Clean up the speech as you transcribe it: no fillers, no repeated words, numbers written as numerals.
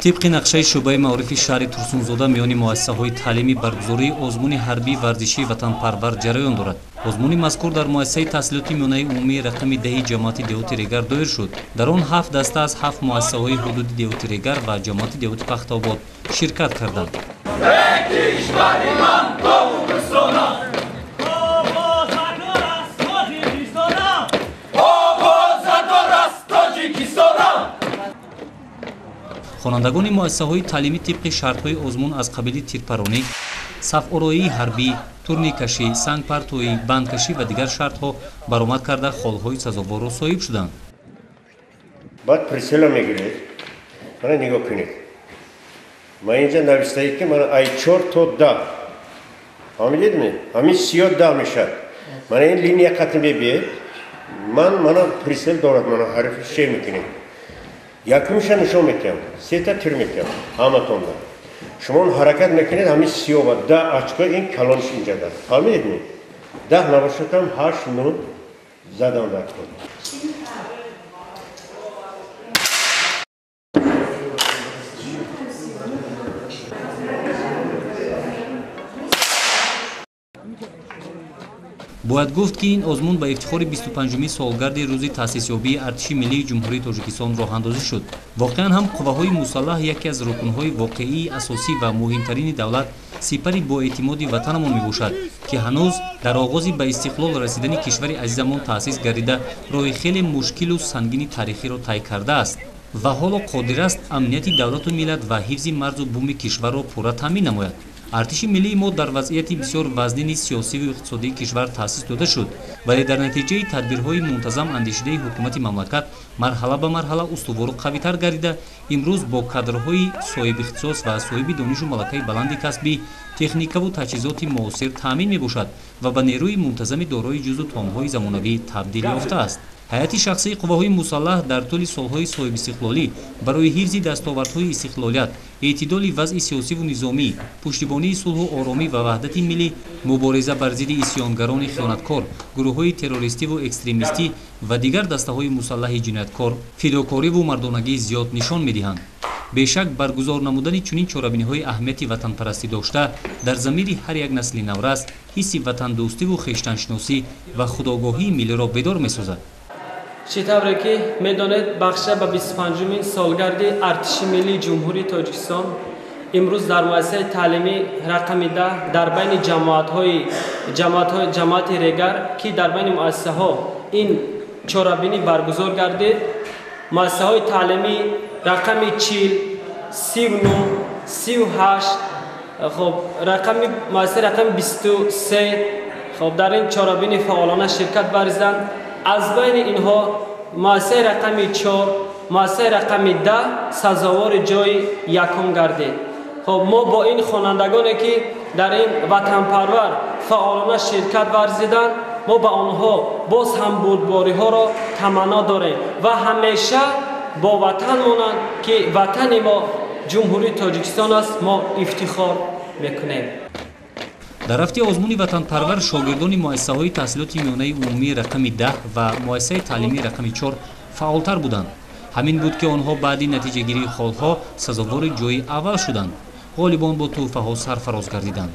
Тибқи нақшаи шӯъбаи маорифи шаҳри Турсунзода миёни муассисаҳои таълимӣ баргузории озмуни ҳарбии варзишии ватанпарвар ҷараён дорад. Озмуни мазкур дар муассисаи таҳсилоти миёнаи умумии рақами 10 ҷамоати деҳоти Регар доир шуд. Дар он 7 даста аз 7 муассисаҳои ҳудуди деҳоти Регар ва ҷамоати деҳоти Пахтаобод ширкат карданд. Хонандагони муассисаҳои таълимӣ тибқи шартҳои озмун аз қабили тирпаронӣ, сафороии ҳарбӣ, турникашӣ, сангпартоӣ, бандкашӣ ва дигар шартҳо баромад карда холҳои сазоворро соҳиб шуданд. Баъд прицела мегиред, мана нигоҳ кунед. Ман инҷа навиштаед, ки мана ай 4 то 10. Фаҳмидедми? Ҳамин сиё 10 мешавад. Мана ин линия қатъ мебиед. Ман мана прицел дорад, мана ҳарфи ше мекунем. Якумша нишон метиҳам, сета тир метиҳам ҳаматонда. Шумо ҳаракат мекунед ҳамин сиёва 10 очко ин калонш инҷа дар. Фаҳмидедми? 10 набошадам 8 9 задан дар кор. Бояд гуфт, ки ин озмун ба ифтихори 25-уми солгарди рӯзи таъсисёбии Артиши миллии Ҷумҳурии Тоҷикистон роҳандозӣ шуд. Воқеан ҳам қувваҳои мусаллаҳ яке аз рукнҳои воқеии асосӣ ва муҳимтарини давлат, сипари боэътимоди ватанамон мебошад, ки ҳанӯз дар оғози ба истиқлол расидани кишвари азизамон таъсис гардида, роҳи хеле мушкилу сангини таърихиро тай кардааст ва ҳоло қодир аст амнияти давлату миллат ва ҳифзи марзу буми кишварро пурра таъмин намояд. Артиши миллии мо дар вазъияти бисёр вазнини сиёсиву иқтисодии кишвар таъсис дода шуд, вале дар натиҷаи тадбирҳои мунтазам андешидаи ҳукумати мамлакат марҳала ба марҳала устувору қавитар гардида, имрӯз бо кадрҳои соҳибихтисос ва соҳиби донишу малакаи баланди касбӣ, техникаву таҷҳизоти муосир таъмин мебошад ва ба нерӯи мунтазами дорои ҷузу томҳои замонавӣ табдил ёфтааст. Ҳайати шахсии қувваҳои мусаллаҳ дар тӯли солҳои соҳибистиқлолӣ барои ҳифзи дастовардҳои истиқлолият, эътидоли вазъи сиёсиву низомӣ, пуштибонии сулҳу оромӣ ва ваҳдати миллӣ, мубориза бар зидди исьёнгарони хиёнаткор, гурӯҳҳои террористиву экстремистӣ ва дигар дастаҳои мусаллаҳи ҷинояткор фидокориву мардонагии зиёд нишон медиҳанд. Бешак, баргузор намудани чунин чорабиниҳои аҳамияти ватанпарастӣ дошта дар замири ҳар як насли наврас ҳисси ватандӯстиву хештаншиносӣ ва худогоҳии миллиро бедор месозад. Чӣ тавре ки медонед, бахша ба 25-умин солгарди Артиши миллии Ҷумҳурии Тоҷикистон имрӯз дар муассисаи таълимӣ рақами 10 дар байни ҷамоати Регар, ки дар байни муассисаҳо ин чорабинӣ баргузор гардид, муассисаҳои таълимӣ рақами 40, 39, 38, хоб рақами муассисаи рақами 23 хоб дар ин чорабинӣ фаъолона ширкат варзиданд. Аз байни инҳо муассисаи рақами 4, муассисаи рақами 10 сазовори ҷои якум гардид. Хоб мо бо ин хонандагоне, ки дар ин ватанпарвар фаъолона ширкат варзиданд, мо ба онҳо боз ҳам бурдбориҳоро таманно дорем ва ҳамеша бо ватан монанд, ки ватани мо Ҷумҳурии Тоҷикистон аст, мо ифтихор мекунем. Дар рафти озмуни ватанпарвар шогирдони муассисаҳои таҳсилоти миёнаи умумии рақами 10 ва муассисаи таълимии рақами 4 фаъолтар буданд. Ҳамин буд, ки онҳо баъди натиҷагирии холҳо сазовори ҷои аввал шуданд. Ғолибон бо тӯҳфаҳо сарфароз гардиданд.